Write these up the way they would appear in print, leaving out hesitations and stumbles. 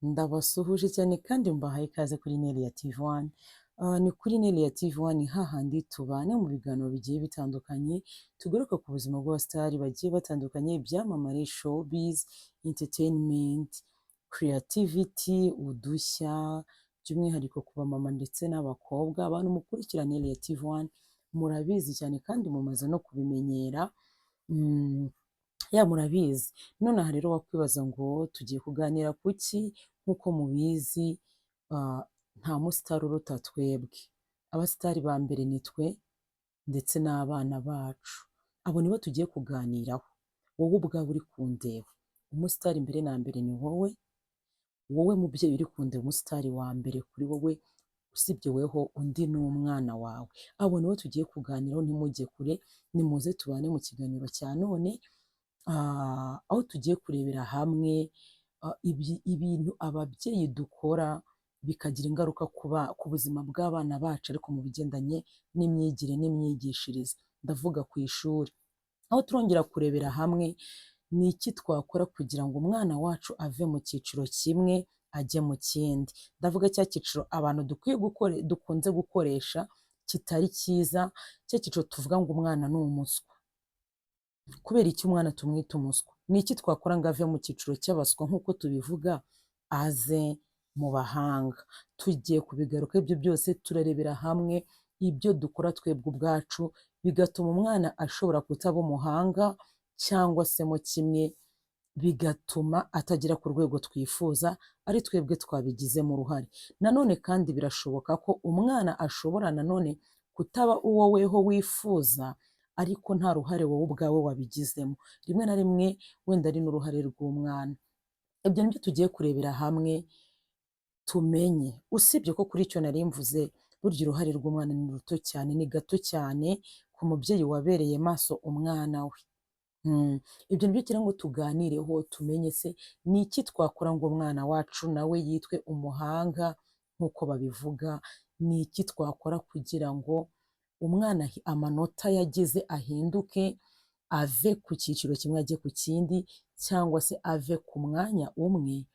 Ndabasuhuje cyane kandi mbahaye ikaze kuri Nelia TV One. Ni kuri Nelia TV One hahandi tubana mu biganiro bigiye bitandukanye, tugaruka ku buzima bw'abasitari bagiye batandukanye, ibyamamare, showbiz, entertainment, creativity, udushya, by'umwihariko ku bamama ndetse n'abakobwa. Abantu mukurikira Nelia TV One murabizi cyane kandi mumaze no kubimenyera. Ya, murabizi. Nonaha rero wakwibaza ngo tugiye kuganira ku ki? Nk'uko mubizi, nta musitari uruta twebwe. Abasitari ba mbere ni twe ndetse n'abana bacu. Abo nibo tugiye kuganiraho. Wowe ubwawe uri kundeba, umusitari mbere na mbere ni wowe, wowe mubyeyi uri kundeba, umusitari wa mbere kuri wowe usibye weho undi ni umwana wawe. Abo nibo tugiye kuganiraho, ntimujye kure, nimuze tubane mu kiganiro cya none, aho tugiye kurebera hamwe ibintu ababyeyi dukora bikagira ingaruka ku buzima bw'abana bacu, ariko mu bigendanye n'imyigire n'imyigishirize. Ndavuga ku ishuri. Aho turongera kurebera hamwe ni iki twakora kugira ngo umwana wacu ave mu cyiciro kimwe ajye mu kindi. Ndavuga cya cyiciro abantu dukwiye dukunze gukoresha kitari cyiza, cya cyiciro tuvuga ngo umwana ni umuswa. Kubera iki umwana tumwita umuswa? Ni iki twakora ngo ave mu cyiciro cy'abaswa nk'uko tubivuga, aze mu bahanga? Tugiye kubigaruka ibyo byose, turarebera hamwe ibyo dukora twebwe ubwacu bigatuma umwana ashobora kutaba umuhanga, cyangwa se mo kimwe bigatuma atagera ku rwego twifuza ari twebwe twabigizemo uruhare. Nanone kandi birashoboka ko umwana ashobora nanone kutaba uwo weho wifuza, ariko nta ruhare wowe ubwawe wabigizemo. Rimwe na rimwe wenda ari n'uruhare rw'umwana. Ibyo nibyo tugiye kurebera hamwe tumenye. Usibye ko kuri icyo nari mvuze, burya uruhare rw'umwana ni ruto cyane, ni gato cyane ku mubyeyi wabereye maso umwana we. Ibyo nibyo ngira ngo tuganireho, tumenye se ni iki twakora ngo umwana wacu nawe yitwe umuhanga nk'uko babivuga, ni iki twakora kugira ngo umwana amanota yagize ahinduke, ave ku cyiciro kimwe ajye ku kindi, cyangwa se ave ku mwanya umwe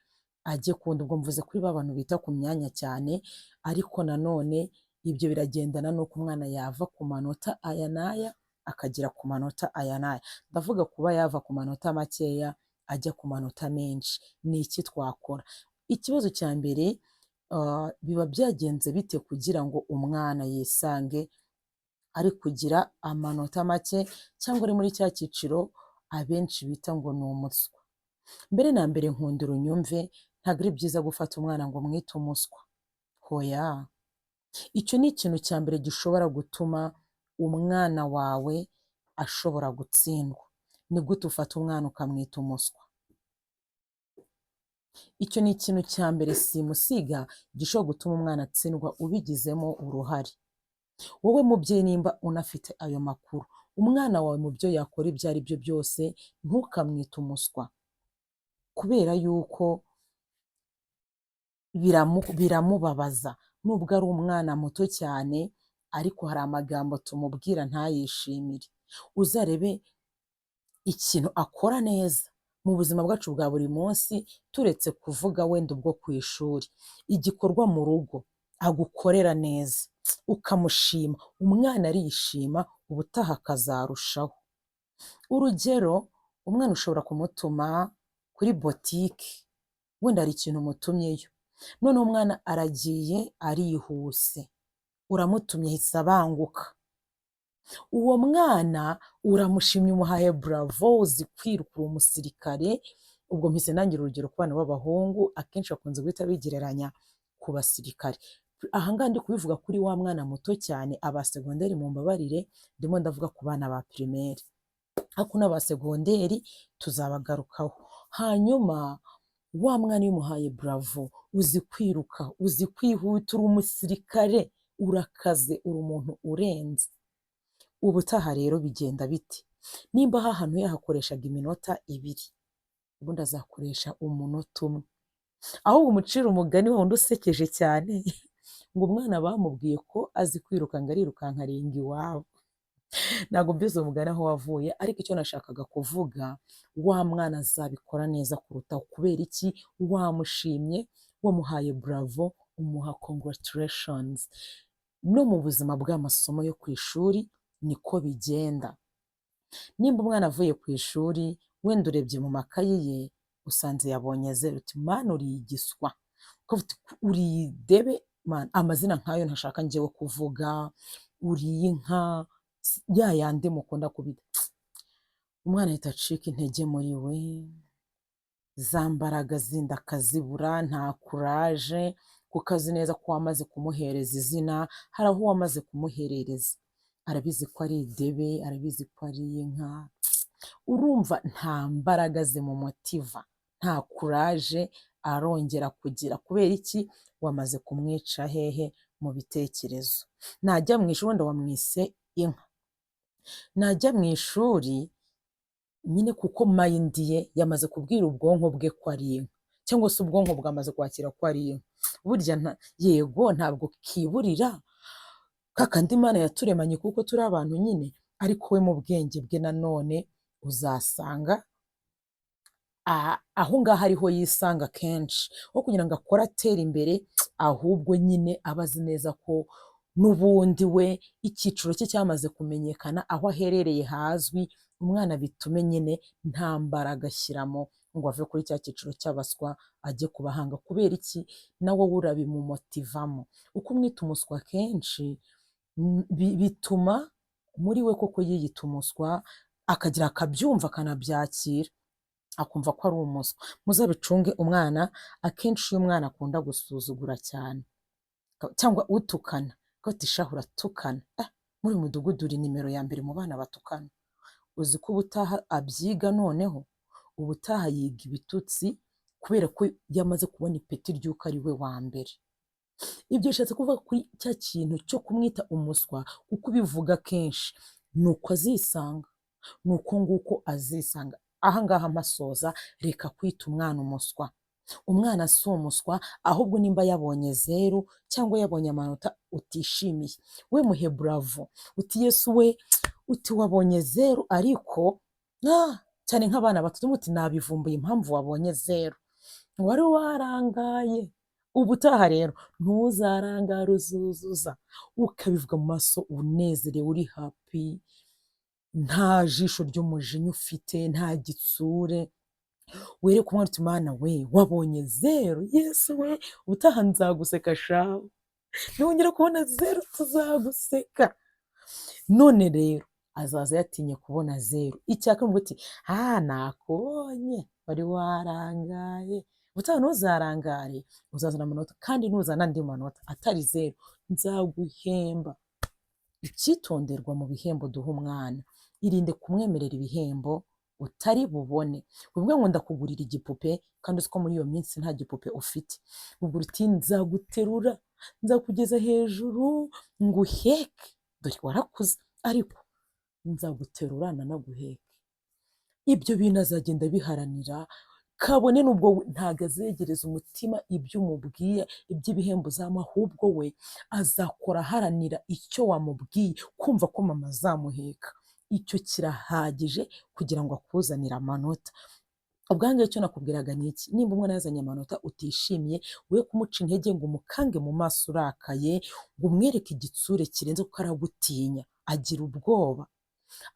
ajye ku wundi. Ubwo mvuze kuri ba bantu bita ku myanya cyane, ariko nanone ibyo biragendana n'uko umwana yava ku manota aya n'aya akagera ku manota aya n'aya. Ndavuga kuba yava ku manota makeya ajya ku manota menshi. Ni iki twakora? Ikibazo cya mbere, biba byagenze bite kugira ngo umwana yisange ari kugira amanota make cyangwa ari muri cya cyiciro abenshi bita ngo ni umuswa? Mbere na mbere, nkundira unyumve, ntabwo ari byiza gufata umwana ngo umwite umuswa. Hoya. Icyo ni ikintu cya mbere gishobora gutuma umwana wawe ashobora gutsindwa. Ni gute ufata umwana ukamwita umuswa? Icyo ni ikintu cya mbere simusiga gishobora gutuma umwana atsindwa ubigizemo uruhare. Wowe mubyeyi, nimba unafite ayo makuru, umwana wawe mu byo yakora ibyo ari byo byose ntukamwite umuswa, kubera yuko biramubabaza. Nubwo ari umwana muto cyane, ariko hari amagambo tumubwira ntayishimire. Uzarebe ikintu akora neza mu buzima bwacu bwa buri munsi, turetse kuvuga wenda ubwo ku ishuri, igikorwa mu rugo agukorera neza ukamushima, umwana arishima, ubutaha akazarushaho. Urugero, umwana ushobora kumutuma kuri botike, wenda hari ikintu umutumyeyo, noneho umwana aragiye arihuse, uramutumye ahise abanguka. Uwo mwana uramushimye, umuhaye bravo, uzi kwiruka, uri umusirikare. Ubwo mpise nangira urugero ku bana b'abahungu, akenshi bakunze guhita bigereranya ku basirikare. Aha ngaha ndi kubivuga kuri wa mwana muto cyane, aba segonderi mumbabarire, ndimo ndavuga ku bana ba primaire, ariko n'aba segonderi tuzabagarukaho. Hanyuma wa mwana iyo umuhaye bravo, uzi kwiruka, uzi kwihuta, uri umusirikare, urakaze, uri umuntu urenze. Ubutaha rero bigenda bite? Nimba aha hantu yahakoreshaga iminota 2, ubundi azakoresha umunota umwe. Ahubwo umucira umugani wundi usekeje cyane, ngo umwana bamubwiye ko azi kwiruka, ngo arirukanka arenga iwabo. Ntabwo mbizi umugani aho wavuye, ariko icyo nashakaga kuvuga, wa mwana azabikora neza kurutaho. Kubera iki? Wamushimye, wamuhaye bravo, umuha congratulations. No mu buzima bw'amasomo yo ku ishuri niko bigenda. Nimba umwana avuye ku ishuri, wenda urebye mu makayi ye usanze yabonye zeru, uti: "Mana, uri igiswa." Ukavuga uti: "Uri idebe." Man, amazina nk'ayo ntashaka njyewe kuvuga, uri inka, ya yandi mukunda kubita. Umwana ahita acika intege muri we, za mbaraga zindi akazibura, nta courage, kuko azi neza ko wamaze kumuhereza izina, hari aho wamaze kumuherereza. Arabizi ko ari idebe, arabizi ko ari inka, urumva nta mbaraga zimumotiva, nta courage arongera kugira. Kubera iki? Wamaze kumwica hehe? Mu bitekerezo. Najya mu ishuri, wenda wamwise inka, najya mu ishuri nyine, kuko mind ye yamaze kubwira ubwonko bwe ko ari inka, cyangwa se ubwonko bwamaze kwakira ko ari inka. Burya yego, ntabwo kiburira kakandi Imana yaturemanye kuko turi abantu nyine, ariko we mu bwenge bwe nanone uzasanga aho ngaho ariho yisanga kenshi. Aho kugira ngo akore atera imbere, ahubwo nyine aba azi neza ko n'ubundi we icyiciro cye cyamaze kumenyekana, aho aherereye hazwi. Umwana bitume nyine nta mbaraga ashyiramo ngo ave kuri cya cyiciro cy'abaswa ajye ku bahanga. Kubera iki? Nawe wowe urabimumotivamo. Uko umwita umuswa kenshi, bituma muri we koko yiyita umuswa, akagira akabyumva, akanabyakira, akumva ko ari umuswa. Muzabicunge umwana, akenshi iyo umwana akunda gusuzugura cyane cyangwa utukana, ko ati: "Shahu, uratukana, muri uyu mudugudu uri nimero ya mbere mu bana batukana." Uzi ko ubutaha abyiga? Noneho ubutaha yiga ibitutsi kubera ko yamaze kubona ipeti ry'uko ari we wa mbere. Ibyo bishatse kuvuga kuri cya kintu cyo kumwita umuswa, kuko ubivuga kenshi ni uko azisanga, ni uko nguko azisanga. Aha ngaha mpasoza, reka kwita umwana umuswa. Umwana si umuswa, ahubwo nimba yabonye zeru cyangwa yabonye amanota utishimiye, we muhe bravo, uti: "Yesu we," uti: "Wabonye zeru," ariko cyane nk'abana bato, uti: "Nabivumbuye impamvu wabonye zeru, wari warangaye. Ubutaha rero ntuzarangare, uzuzuza." Ukabivuga mu maso unezerewe, uri happy, nta jisho ry'umujinya ufite, nta gitsure. Wereke umwana uti: "Mana we, wabonye zeru, Yesu we, ubutaha nzaguseka shawe, nongera kubona zeru tuzaguseka." None rero azaza yatinye kubona zeru. Icya kabiri uti: "Ah, nakubonye, wari warangaye, ubutaha ntuzarangare, uzazana amanota, kandi nuzana andi manota atari zeru nzaguhemba." Icyitonderwa mu bihembo duha umwana: irinde kumwemerera ibihembo utari bubone. Uvuge ngo ndakugurira igipupe, kandi uzi ko muri iyo minsi nta gipupe ufite. Ubwo uti: "Nzaguterura, nzakugeza hejuru nguheke, dore warakuze, ariko nzaguterura nanaguheke." Ibyo bintu azagenda abiharanira, kabone n'ubwo we ntabwo azegereza umutima ibyo umubwiye, iby'ibihembo uzamuha, ahubwo we azakora aharanira icyo wamubwiye. Kumva ko mama azamuheka, icyo kirahagije kugira ngo akuzanire amanota. Ubwo aha ngaha icyo nakubwiraga ni iki: nimba umwana yazanye amanota utishimiye, we kumuca intege ngo umukange mu maso urakaye, ngo umwereke igitsure kirenze, kuko aragutinya, agira ubwoba.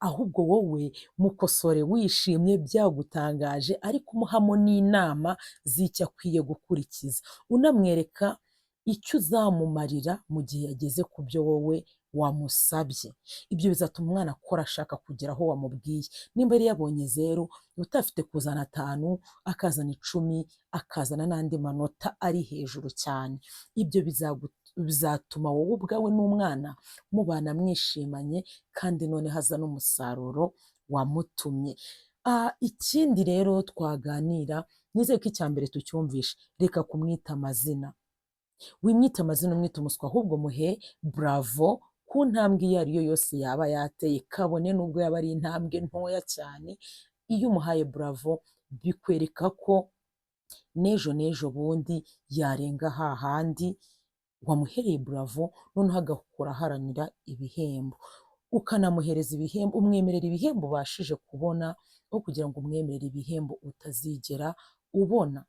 Ahubwo wowe mukosore wishimye, byagutangaje, ariko umuhamo n'inama z'icyo akwiye gukurikiza, unamwereka icyo uzamumarira mu gihe yageze ku byo wowe wamusabye. Ibyo bizatuma umwana akora ashaka kugera aho wamubwiye. Nimba yari yabonye zeru, utafite kuzana 5, akazana 10, akazana n'andi manota ari hejuru cyane. Ibyo bizatuma wowe ubwawe n'umwana mubana mwishimanye, kandi noneho aza n'umusaruro wamutumye. Ikindi rero twaganira, nizere ko icya mbere tucyumvishe: reka kumwita amazina. Wimwita amazina, umwita umuswa, ahubwo muhe bravo ku ntambwe iyo ari yo yose yaba yateye, kabone n'ubwo yaba ari intambwe ntoya cyane. Iyo umuhaye bravo, bikwereka ko n'ejo n'ejo bundi yarenga hahandi wamuhereye bravo, noneho agakora aharanira ibihembo. ukanamuhereza ibihembo, umwemerera ibihembo ubashije kubona, aho kugira ngo umwemerere ibihembo utazigera ubona.